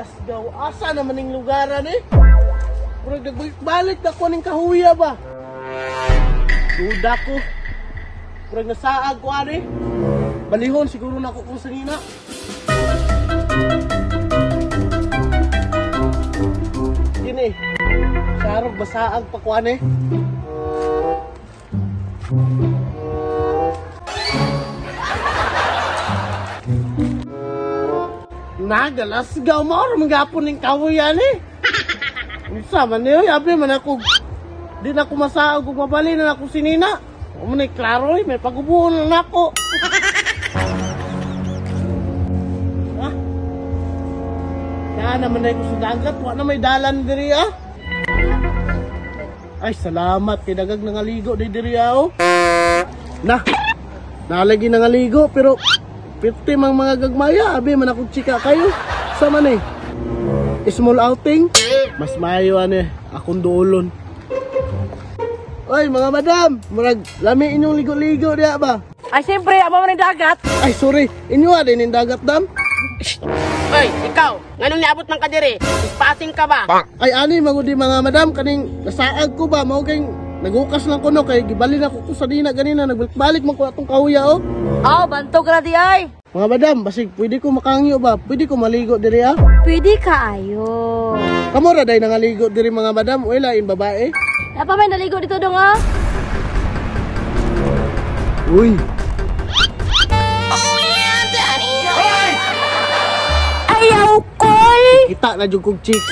Lasgaw, asa naman ning lugaran eh? Murag nagbalik-balik na ko ning kahuya ba? Duda ko. Murag nasaag ko ani. Balihon siguro na ako kung sanina. Kini, sarog basaag pa ko ani. Nagalasgaw mo or manggapon ning kahuyan eh. Unsa man niyo, abi man ako. Di na ako masaog ug mabali na ako sinina. Mo ni klaro eh, may pagubuhon na nako. Ha? Na naman ko sa dagat, wa na may dalan diri ah. Ay salamat kay dagag nangaligo di diri ah. Oh. Na. Nalagi nangaligo pero 50 mang mga gagmaya, abi man akong chika kayo. Sa man eh? Small outing? Mas maayo ane, akong duolon. Oy mga madam, murag lami inyong ligo-ligo diha ba? Ay siyempre, amo man ang dagat. Ay sorry, inyo din yung dagat dam? Oy, ikaw, nganong niabot man ka diri? Ispating ka ba? Ay ani magudi mga madam, kaning nasaag ko ba mao kay nagukas lang ko no kay gibalin ako ko sa dina ganina, nagbalik-balik man ko atong kahuya oh. Aw, bantog ra di ay. Mga madam, basig pwede ko makangyo ba? Pwede ko maligo diri ah? Pwede ka ayo. Kamo ra day nangaligo diri mga madam, uy lain babae. Napa may naligo dito dong ah. Uy. Oh yeah, daddy. Ayaw kol. Kita na jud kog chicks.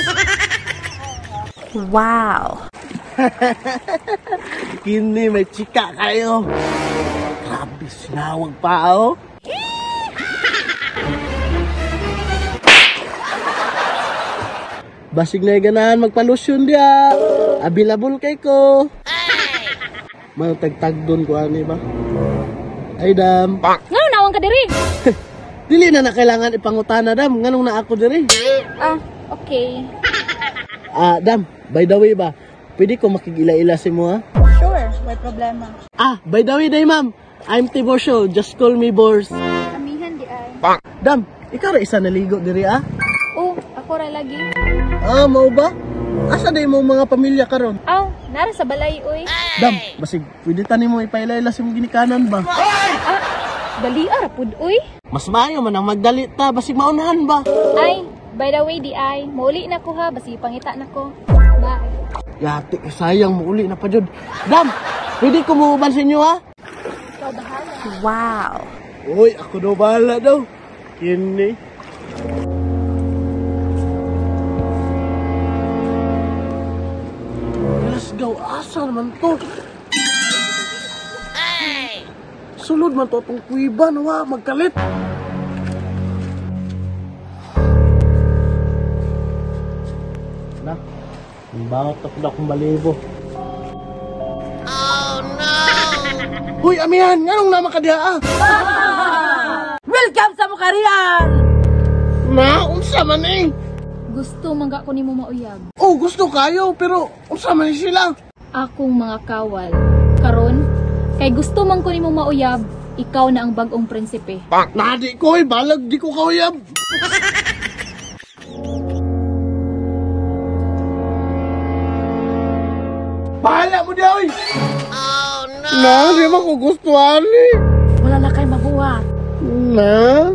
Wow. Kini may chika kayo. Grabe sinawag pa oh. Basig na ganahan magpalusyon diya. Available kay ko. Mga tagtag doon ko ani ba? Ay dam. Ngano nawang ka diri? Dili na na kailangan ipangutana dam. Nganong na ako diri? Ah, okay. Ah, dam, by the way ba? Pwede ko makigila-ila si mo ha? Sure, may problema. Ah, by the way day ma'am. I'm Tiborsio. Just call me Bors. Amihan di ay. Dam, ikaw ra isa naligo diri ah? Oh, ako ra lagi. Ah, mao ba? Asa day mo mga pamilya karon? Aw, nara sa balay oy. Dam, basig pwede ta nimo ipaila-ila sa imong ginikanan ba? Ah, dali ra pud oy. Mas maayo man ang magdali ta, basig maunahan ba? Ay, by the way di ay, mauli na ko ha, basig pangita na ko. Bye. Yati, sayang mauli na pa jud. Dam, pwede ko muuban sa inyo ha? Ikaw bahala. Wow. Uy, ako daw bahala daw. Kini. Let's go. Asa naman to? Hey! Sulod man to itong kuiba nawa, magkalit. Na, ang bawat ako na akong balibo. Oh no! Uy, amihan! Nganong naman ka diha ah? Welcome sa Mukarian! Na, unsa man eh? Gusto man ko nimo mauyab. Oh, gusto kayo, pero unsa man sila? Akong mga kawal. Karon, kay gusto man ko nimo mauyab, ikaw na ang bag-ong prinsipe. Na, di ko eh, balag di ko kauyab. Bahala mo di oy! Oh no! Na, di man ko gustuhan eh. Wala na kay mabuhat. Na?